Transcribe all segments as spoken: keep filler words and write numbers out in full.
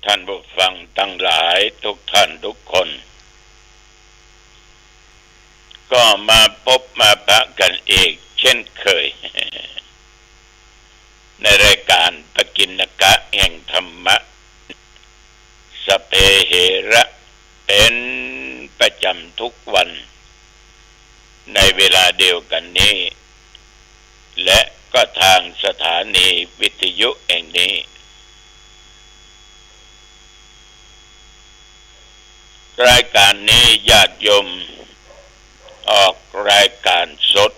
ท่านผู้ฟังทั้งหลายทุกท่านทุกคน ก็มาพบมาปะกันอีกเช่นเคย ในรายการปกิณกะแห่งธรรมะ สพเพเหระ เป็นประจำทุกวัน ในเวลาเดียวกันนี้ และก็ทางสถานีวิทยุแห่งนี้ รายการนี้ญาติโยมออกรายการสด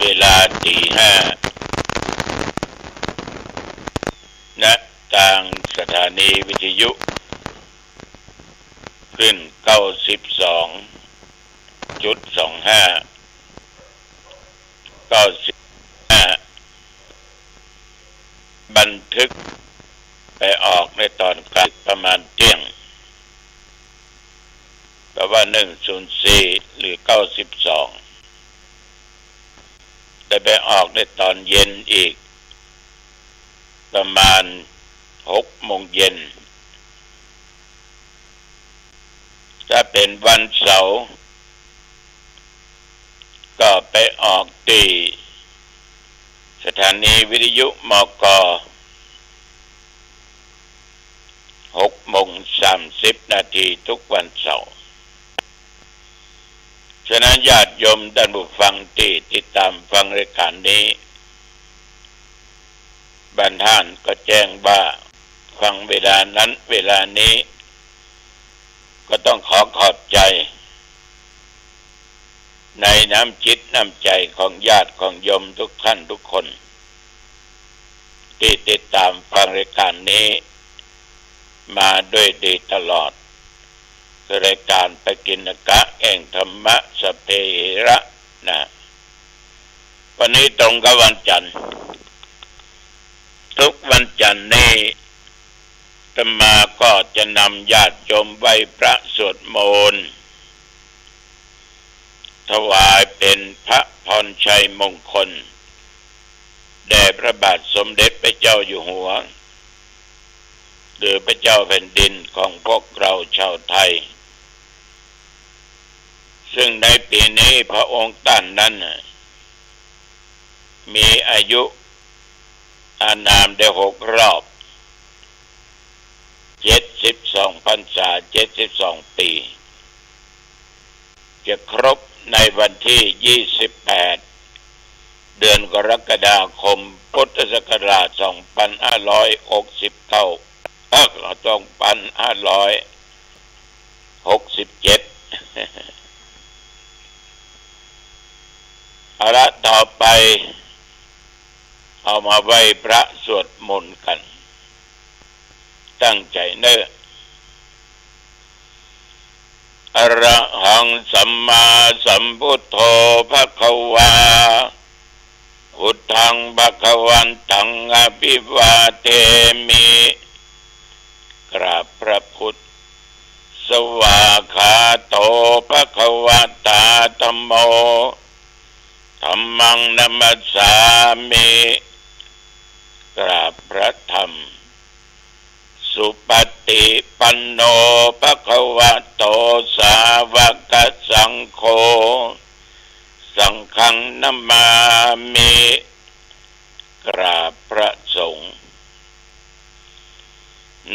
เวลาตีห้า ณ ทางสถานีวิทยุคลื่น เก้าสิบสองจุดสองห้า เก้าสิบห้า บันทึกไปออกในตอนกลางประมาณเที่ยง แปลว่า หนึ่งศูนย์สี่ หรือ เก้าสิบสอง ได้ไปออกในตอนเย็นอีก ประมาณ หกโมงเย็น ถ้าเป็นวันเสาร์ ก็ไปออกที่สถานีวิทยุ มก หกโมงสามสิบนาทีทุกวันเสาร์ ฉะนั้นญาติโยมท่านผู้ฟังที่ติดตามฟังรายการนี้ บางท่านก็แจ้งว่าฟังเวลานั้นเวลานี้ ก็ต้องขอขอบใจ ในน้ำจิตน้ำใจของญาติของโยมทุกท่านทุกคน ที่ติดตามฟังรายการนี้มาด้วยดีตลอด คือรายการปกิณกะแห่งธรรมะ สพเพเหระ นะ วันนี้ตรงกับวันจันทร์ ทุกวันจันทร์นี้อาตมาก็จะนำญาติโยมไหว้พระสวดมนต์ ถวายเป็นพระพรชัยมงคล แด่พระบาทสมเด็จพระเจ้าอยู่หัว หรือพระเจ้าแผ่นดินของพวกเราชาวไทย ซึ่งในปีนี้พระองค์ท่านนั้นน่ะ มีอายุอานามได้หกรอบ เจ็ดสิบสองพรรษา เจ็ดสิบสองปี จะครบในวันที่ยี่สิบแปด เดือนกรกฎาคม พุทธศักราช สองพันห้าร้อยหกสิบเก้า เอ่อ สองพันห้าร้อยหกสิบเจ็ด เอาละ ต่อไป เอามาไหว้พระสวดมนต์กัน ตั้งใจเนอะ Arahaṃ sammāsambuddho bhagavā. Buddhaṃ bhagavantaṃ abhivādemi. กราบพระพุทธ Svākkhāto bhagavatā dhammo. Dhammaṃ namassāmi. กราบพระธรรม Supaṭipanno bhagavato sāvakasaṅgho. Saṅghaṃ namāmi. กราบพระสงฆ์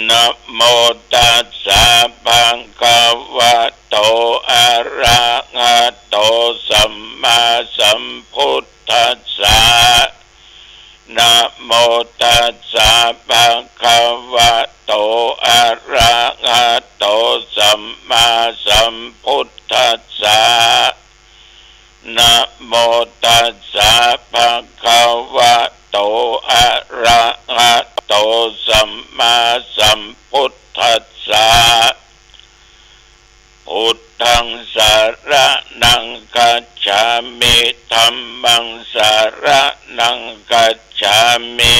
Namo tassa bhagavato arahato sammāsambuddhassa. Namo tassa bhagavato arahato sammāsambuddhassa. Namo tassa bhagavato arahato sammāsambuddhassa. Buddhaṃ saraṇaṃ gacchāmi. Dhammaṃ saraṇaṃ gacchāmi.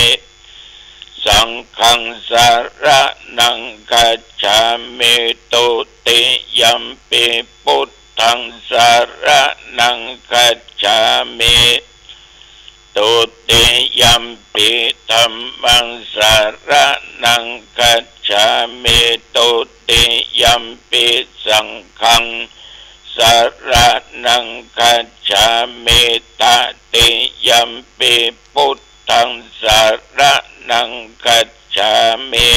Saṅghaṃ saraṇaṃ gacchāmi. Dutiyampi buddhaṃ saraṇaṃ gacchāmi. Dutiyampi dhammaṃ saraṇaṃ gacchāmi. Dutiyampi saṅghaṃ saraṇaṃ gacchāmi. Tatiyampi buddhaṃ saraṇaṃ gacchāmi.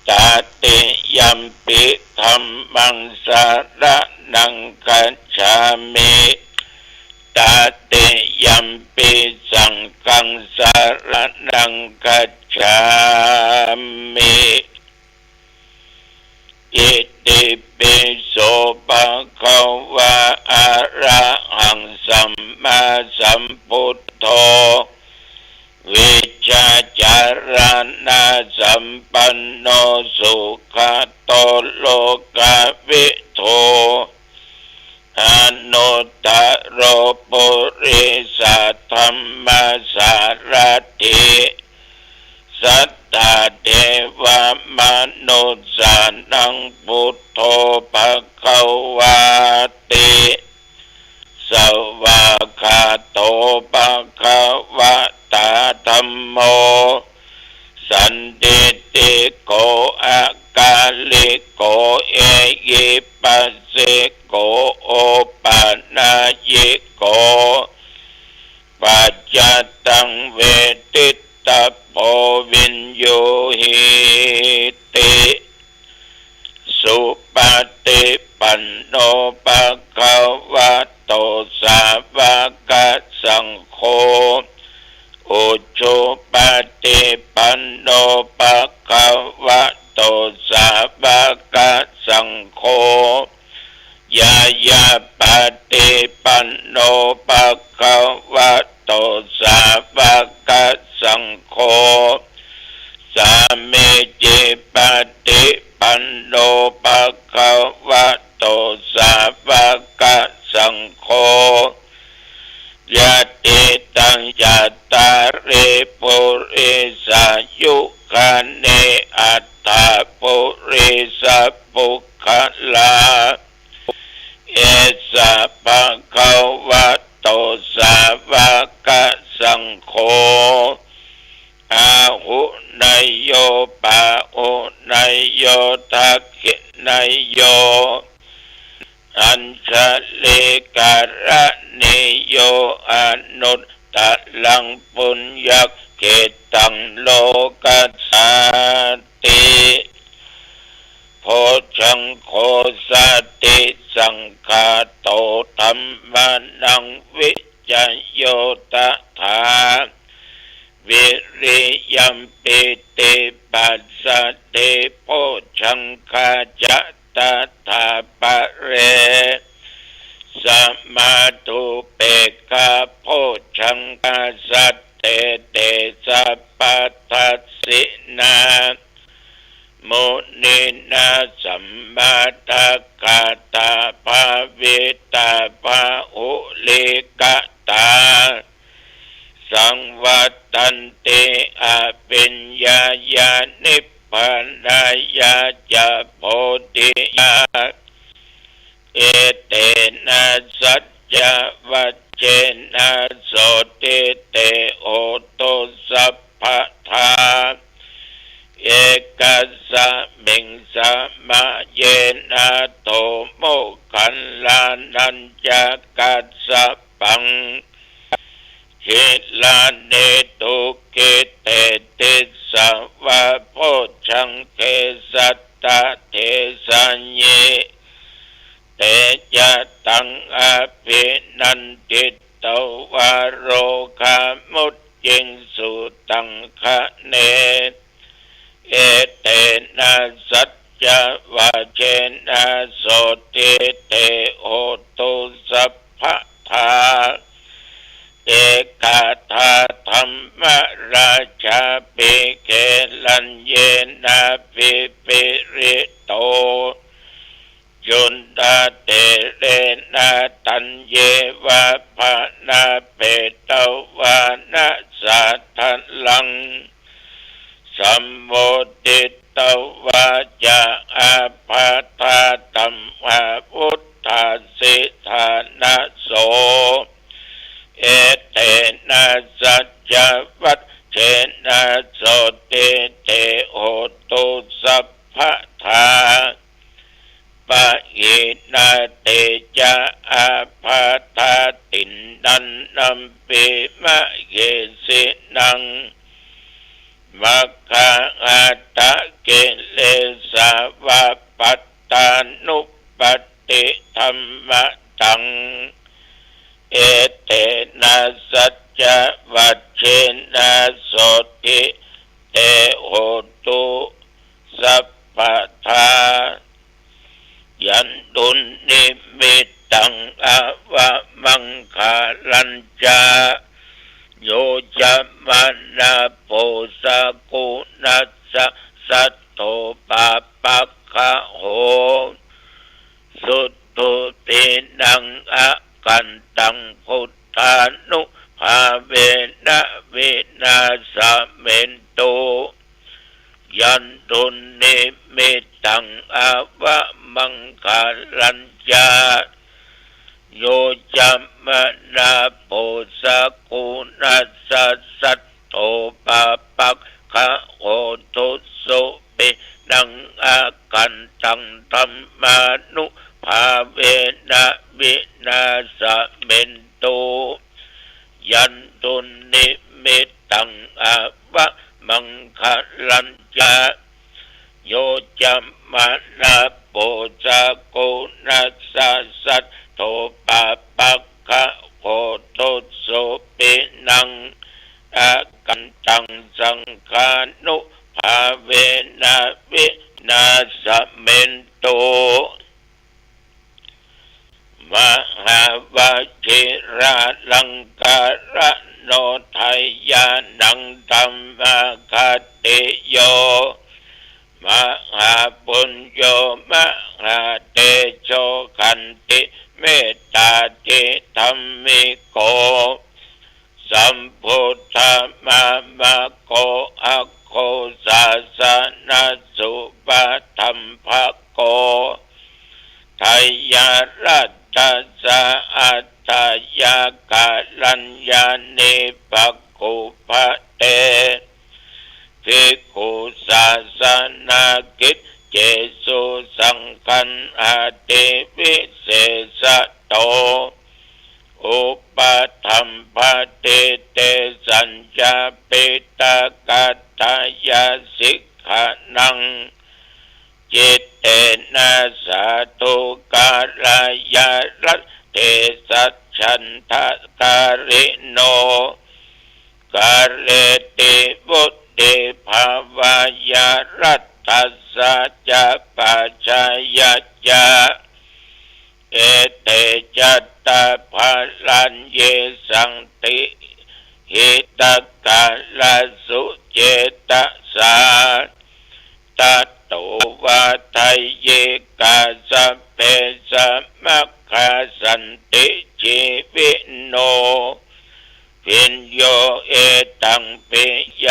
Tatiyampi dhammaṃ saraṇaṃ gacchāmi. Tatiyampi saṅghaṃ saraṇaṃ gacchāmi. Itipi so bhagavā arahaṃ sammāsambuddho vijjācaraṇasampanno sugato lokavidū anuttaro purisadammasārathi satthā devamanussānaṃ buddho bhagavāti. Svākkhāto bhagavatā dhammo sandiṭṭhiko akāliko ehipassiko opanayiko paccattaṃ veditabbo viññūhīti. Supaṭipanno bhagavato sāvakasaṅgho, ujupaṭipanno bhagavato sāvakasaṅgho, ñāyapaṭipanno bhagavato sāvakasaṅgho, sāmīcipaṭipanno bhagavato sāvakasaṅgho, yadidaṃ cattāri purisayugāni aṭṭha purisapuggalā, esa bhagavato sāvakasaṅgho, āhuneyyo pāhuneyyo dakkhiṇeyyo añjalikaraṇīyo anuttaraṃ puññakkhettaṃ lokassāti. Bojjhaṅgo satisaṅkhāto dhammānaṃ vicayo tathā vīriyampīti passaddhi bojjhaṅgā ca tathāpare samādhupekkhabojjhaṅgā sattete sabbadassinā muninā sammadakkhātā bhāvitā bahulīkatā. Saṃvattanti abhiññāya nibbānāya ca bodhiyā. Etena saccavajjena sotthi te hotu sabbadā. Ekasmiṃ samaye nātho moggallānañca kassapaṃ gilāne dukkhite disvā bojjhaṅge satta desayi. Te ca taṃ abhinanditvā rogā mucciṃsu taṅkhaṇe. Etena saccavajjena sotthi te hotu sabbadā. Ekadā dhammarājāpi gelaññenābhipīḷito cundattherena taññeva bhaṇāpetvāna sādaraṃ sammoditvā ca ābādhā tamhā vuṭṭhāsi ṭhānaso. Etena saccavajjena sotthi te hotu sabbadā. Pahīnā te ca ābādhā tiṇṇannampi mahesinaṃ, maggāhatakilesā va pattānuppattidhammataṃ. Etena saccavajjena sotthi te hotu sabbadā. Yandunnimittaṃ avamaṅgalañca, yo cāmanāpo sakuṇassa saddo pāpaggaho, duṭṭhuddhinaṃ akantaṃ buddhānubhāvena vināsamentu. Yandunnimittaṃ avamaṅgalañca, yo cāmanāpo sakuṇassa saddo pāpaggaho, dussupinaṃ akantaṃ dhammānubhāvena vināsamentu. Yandunnimittaṃ avamaṅgalañca, yo cāmanāpo sakuṇassa saddo pāpaggaho, dussupinaṃ akantaṃ saṅghānubhāvena vināsamentu. Mahāvajiraḷaṅkaraṇo dayānaṃ dhammagattiyo, mahāpuñño mahātejo khantimettādi dhammiko, sambuddhamāmako aggo sāsanassupaṭhabbako, tayāraddhassa atthāya kalyāṇe bhaggupaṭe, bhikkhusāsanakiccesu saṅghaṃ ativisesato, upaṭhabbati tesañca piṭakattayasikkhaṇaṃ, cittena sādhukārāya rakkhe sacchandhakārino, kāleti vuḍḍhibhāvāya rattassa ca pajāya ca. Ete cattā balaññe saṅghitakaraṇīyasukkhetasaṃ, tato vā dayyikā sabbe samaggā santi jīvino, bhiyyo etadapi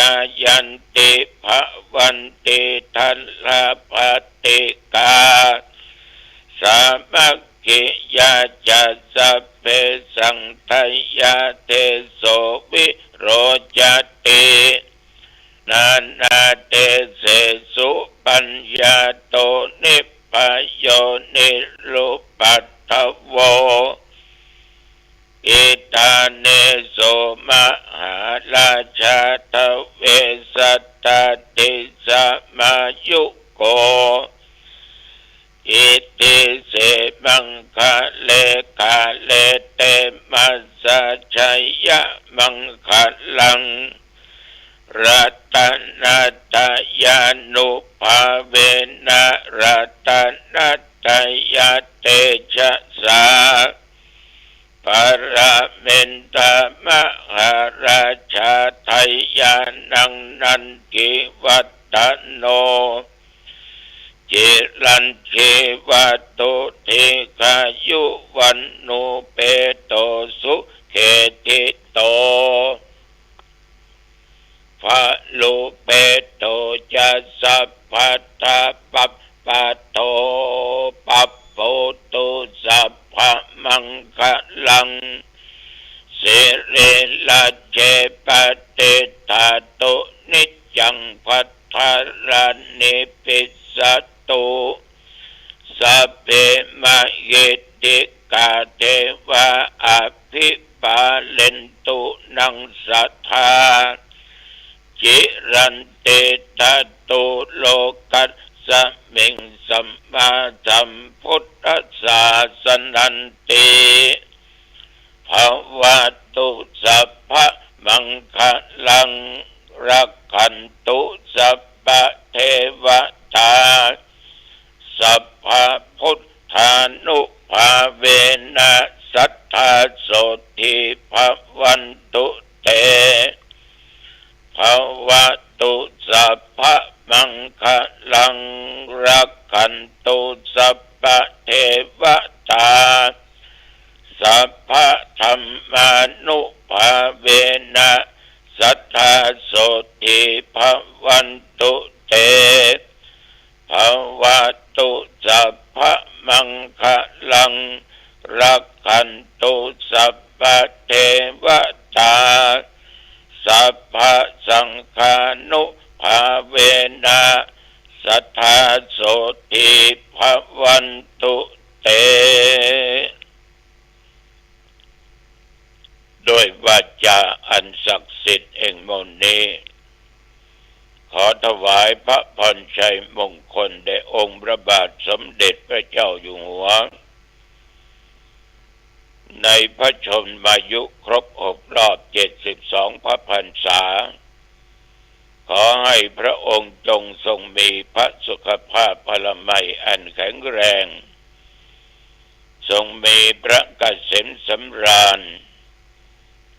āyanti bhavanti dasapāṭikā, samaggiyā ca sabbesaṃ dayādeso virocati, nānādesesu paññāto nibbayo nirupaddavo. Idāni so mahārājā dvesatādisā māyuko, iti sīmaṅgale kārite majjhajayamaṅgalaṃ. Ratanattayānubhāvena ratanattayatejasā, pāramenta mahārājā dayānaṃ nandivaḍḍhano, ciranjīvato dīghāyu vaṇṇo peto sukhedito, balāpeto ca sabbattha pabbato pabotu sabbamaṅgalaṃ. sirīrajje patiṭṭhātu niccaṃ, paṭhārāni pisatu sabbe mahiddhikā, devā abhipālentu naṃ sadā. Ciranti ṭhātu lokasmiṃ, sammāsambuddhasāsananti. Bhavatu sabbamaṅgalaṃ, rakkhantu sabbadevatā, sabbabuddhānubhāvena, sadā sotthī bhavantu te. Bhavatu sabbamaṅgalaṃ, rakkhantu sabbadevatā, sabbadhammānubhāvena, sadā sotthī bhavantu te. Bhavatu sabbamaṅgalaṃ, rakkhantu sabbadevatā, sabbasaṅghānubhāvena, sadā sotthī bhavantu te. ด้วยวาจาอันศักดิ์สิทธิ์แห่งหมู่นี้ ขอถวายพระพรชัยมงคลแด่องค์พระบาทสมเด็จพระเจ้าอยู่หัว ในพระชนมายุครบหกรอบเจ็ดสิบสองพระพรรษา ขอให้พระองค์จงทรงมีพระสุขภาพพลามัยอันแข็งแรง ทรงมีพระเกษมสำราญ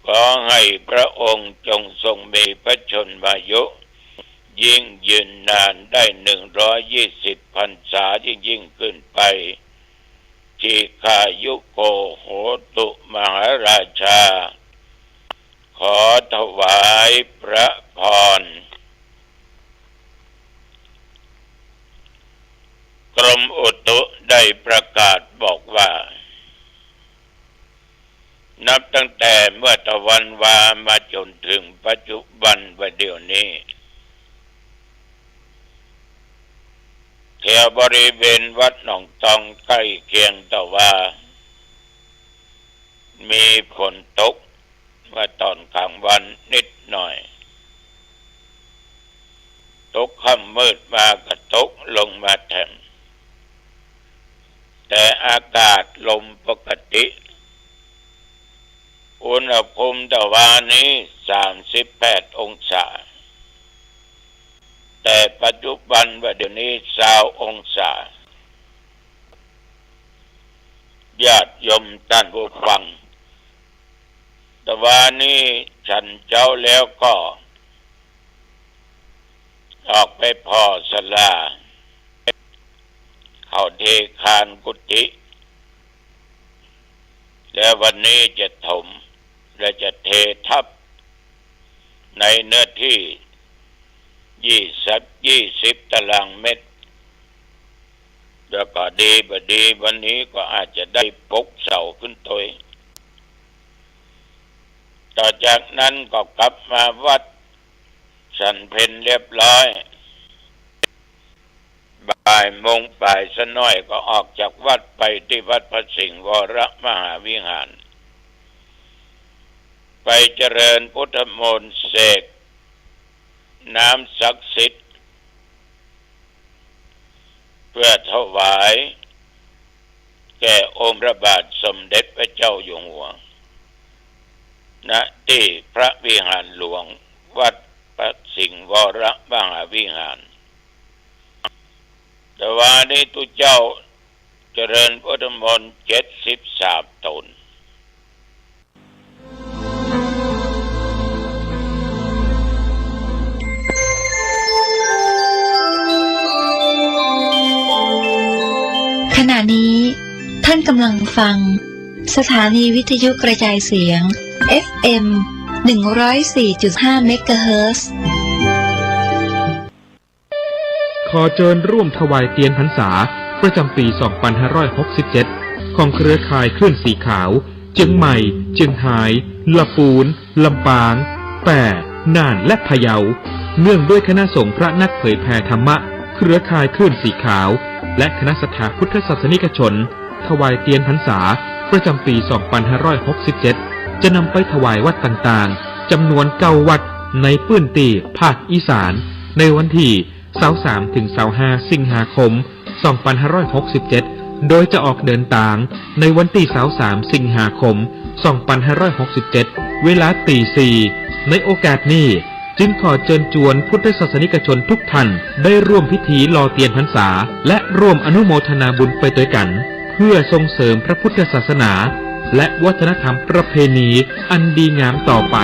ขอให้พระองค์จงทรงมีพระชนมายุ ยิ่งยืนนานได้หนึ่งร้อยยี่สิบพรรษายิ่งยิ่งขึ้นไป Dīghāyuko hotu mahārājā ขอถวายพระพร กรมอุตุได้ประกาศบอกว่า นับตั้งแต่เมื่อตะวันวามาจนถึงปัจจุบันว่าเดี๋ยวนี้ แถวบริเวณวัดหนองตองใกล้เคียงตะวา มีฝนตกเมื่อตอนกลางวันนิดหน่อย ตกค่ำมืดมาก็ตกลงมาแทน แต่อากาศลมปกติ อุณหภูมิตะวานี้สามสิบแปดองศา แต่ปัจจุบันว่าเดี๋ยวนี้ซาวองศา ญาติโยมท่านผู้ฟัง ตะวานี้ฉันเจ๊าแล้วก็ ออกไปผ่อศาลา เข้าเทคานกุฏิ และวันนี้จะถม และจะเททับ ในเนื้อที่ยี่สิบ ยี่สิบตารางเมตร แล้วก็ดีบ่ดีวันนี้ก็อาจจะได้ปลุกเสาขึ้นตวย ต่อจากนั้นก็กลับมาวัดฉันเพลเรียบร้อย บ่ายโมงไปสักหน่อยก็ออกจากวัดไปที่วัดพระสิงห์วรมหาวิหาร ไปเจริญพุทธมนต์เสกน้ำศักดิ์สิทธิ์ เพื่อถวายแก่องค์พระบาทสมเด็จพระเจ้าอยู่หัว ณ ที่พระวิหารหลวงวัดพระสิงห์วรมหาวิหาร ตะวานี้ตุ๊เจ้าเจริญพุทธมนต์เจ็ดสิบสามตน ขณะนี้ท่านกำลังฟัง สถานีวิทยุกระจายเสียง เอฟเอ็ม หนึ่งร้อยสี่จุดห้า เมกะเฮิรตซ์ ขอเชิญร่วมถวายเตียนพรรษาประจำปี สองพันห้าร้อยหกสิบเจ็ด ของเครือข่ายคลื่นสีขาว เจียงใหม่ เจียงฮาย ละปูน ลำปาง แป้ น่าน และพะเยา เนื่องด้วยคณะสงฆ์พระนักเผยแผ่ธรรมะ เครือข่ายคลื่นสีขาว และคณะศรัทธาพุทธศาสนิกชน ถวายเตียนพรรษา ประจำปี สองพันห้าร้อยหกสิบเจ็ด จะนำไปถวายวัดต่างๆ จำนวนเก้าวัดในพื้นที่ภาคอีสาน ในวันที่ ยี่สิบสาม ถึง ยี่สิบห้า สิงหาคม สองพันห้าร้อยหกสิบเจ็ด โดยจะออกเดินตางในวันที่ ยี่สิบสาม สิงหาคม สองพันห้าร้อยหกสิบเจ็ด เวลาตีสี่ ในโอกาสนี้ จึงขอเชิญชวนพุทธศาสนิกชนทุกท่านได้ร่วมพิธีหล่อเตียนพรรษา และร่วมอนุโมทนาบุญไปด้วยกัน เพื่อส่งเสริมพระพุทธศาสนา และวัฒนธรรมประเพณีอันดีงามต่อไป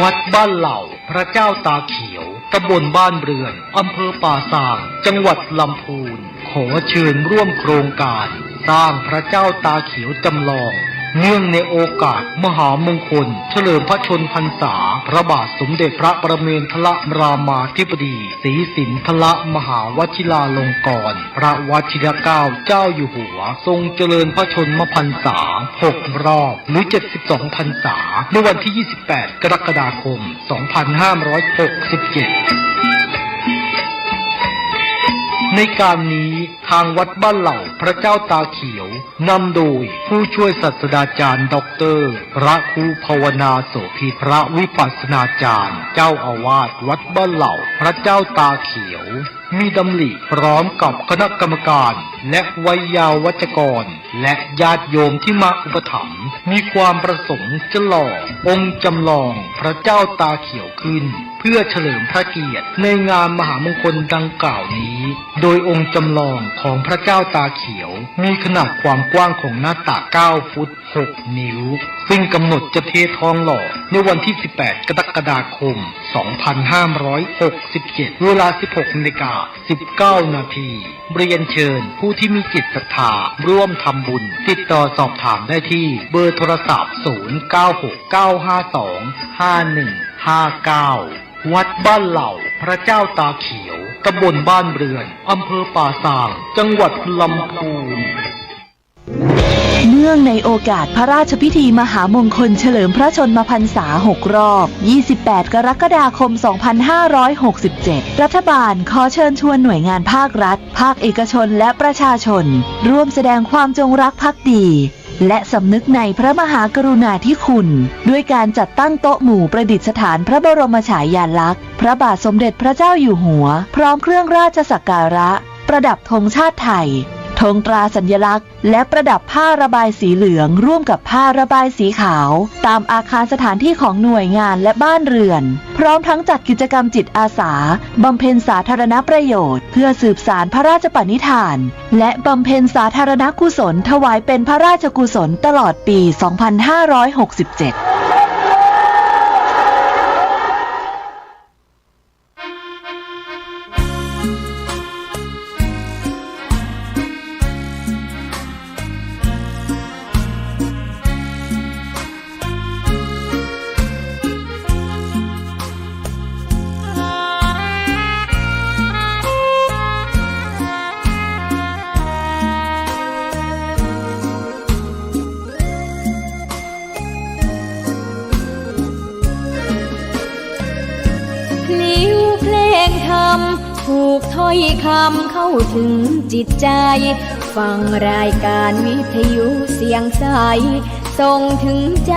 วัดบ้านเหล่าพระเจ้าตาเขียว ตำบลบ้านเรือน อำเภอป่าซาง จังหวัดลำพูน ขอเชิญร่วมโครงการสร้างพระเจ้าตาเขียวจำลอง เนื่องในโอกาสมหามงคลเฉลิมพระชนมพรรษา พระบาทสมเด็จพระประเมนทรรามาธิบดี ศรีสินทรมหาวชิราลงกรณ์ พระวชิรเกล้าเจ้าอยู่หัว ทรงเจริญพระชนมพรรษา หกรอบ หรือ เจ็ดสิบสอง พรรษา เมื่อวันที่ ยี่สิบแปด กรกฎาคม สองพันห้าร้อยหกสิบเจ็ด ในการนี้ทางวัดบ้านเหล่าพระเจ้าตาเขียว นำโดยผู้ช่วยศาสตราจารย์ ด็อกเตอร์ พระครูภาวนาโสภิต พระวิปัสสนาจารย์ เจ้าอาวาสวัดบ้านเหล่าพระเจ้าตาเขียว มีดำริพร้อมกับคณะกรรมการ และไวยาวัจกร และญาติโยมที่มาอุปถัมภ์ มีความประสงค์จะหล่อองค์จำลองพระเจ้าตาเขียวขึ้น เพื่อเฉลิมพระเกียรติในงานมหามงคลดังกล่าวนี้ โดยองค์จำลองของพระเจ้าตาเขียว มีขนาดความกว้างของหน้าตัก เก้า ฟุต หก นิ้ว ซึ่งกำหนดจะเททองหล่อในวันที่ สิบแปด กรกฎาคม สองพันห้าร้อยหกสิบเจ็ด เวลา สิบหก นาฬิกา สิบเก้า นาที เรียนเชิญผู้ที่มีจิตศรัทธาร่วมทำบุญ ติดต่อสอบถามได้ที่เบอร์โทรศัพท์ ศูนย์ เก้า หก เก้า ห้า สอง ห้า หนึ่ง ห้า เก้า วัดบ้านเหล่าพระเจ้าตาเขียว ตำบลบ้านเรือน อำเภอป่าซาง จังหวัดลำพูน เนื่องในโอกาสพระราชพิธีมหามงคลเฉลิมพระชนมพรรษา หกรอบ ยี่สิบแปด กรกฎาคม สองพันห้าร้อยหกสิบเจ็ด รัฐบาลขอเชิญชวนหน่วยงานภาครัฐ ภาคเอกชน และประชาชน ร่วมแสดงความจงรักภักดี และสำนึกในพระมหากรุณาธิคุณ ด้วยการจัดตั้งโต๊ะหมู่ประดิษฐานพระบรมฉายาลักษณ์ พระบาทสมเด็จพระเจ้าอยู่หัว พร้อมเครื่องราชสักการะ ประดับธงชาติไทย ธงตราสัญลักษณ์ และประดับผ้าระบายสีเหลืองร่วมกับผ้าระบายสีขาว ตามอาคารสถานที่ของหน่วยงานและบ้านเรือน พร้อมทั้งจัดกิจกรรมจิตอาสา บำเพ็ญสาธารณประโยชน์ เพื่อสืบสานพระราชปณิธาน และบำเพ็ญสาธารณกุศลถวายเป็นพระราชกุศลตลอดปี สองพันห้าร้อยหกสิบเจ็ด พลิ้วเพลงธรรม ถูกถ้อยคำเข้าถึงจิตใจ ฟังรายการวิทยุเสียงใส ส่งถึงใจ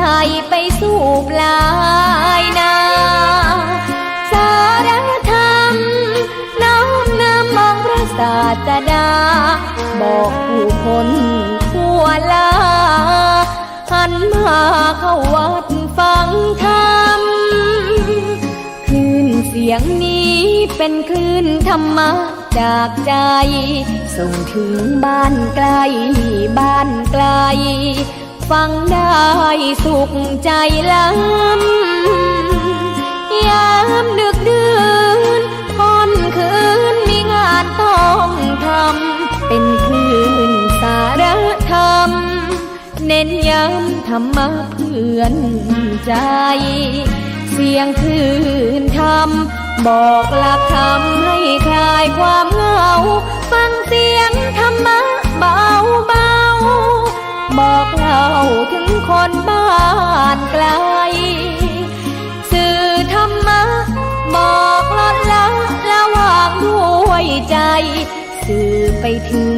ไปสู่ปลายนา สาระธรรม น้อมนำมองพระศาสดา บอกผู้คนทั่วลา หันมาเข้าวัดฟังธรรม คลื่นเสียงนี้เป็นคลื่นธรรมะจากใจ ส่งถึงบ้านใกล้บ้านไกล ฟังได้สุขใจล้ำ ยามดึกดื่น ค่ำคืนมีงานต้องทำ เป็นคลื่นสาระธรรม เน้นย้ำธรรมะเพื่อนใจ เสียงคลื่นธรรม บอกหลักธรรมให้คลายความเหงา ฟังเสียงธรรมะ เบาๆ บอกเล่าถึงคนบ้านไกล สื่อธรรมะบอกลดละระวางด้วยใจ สื่อไปถึง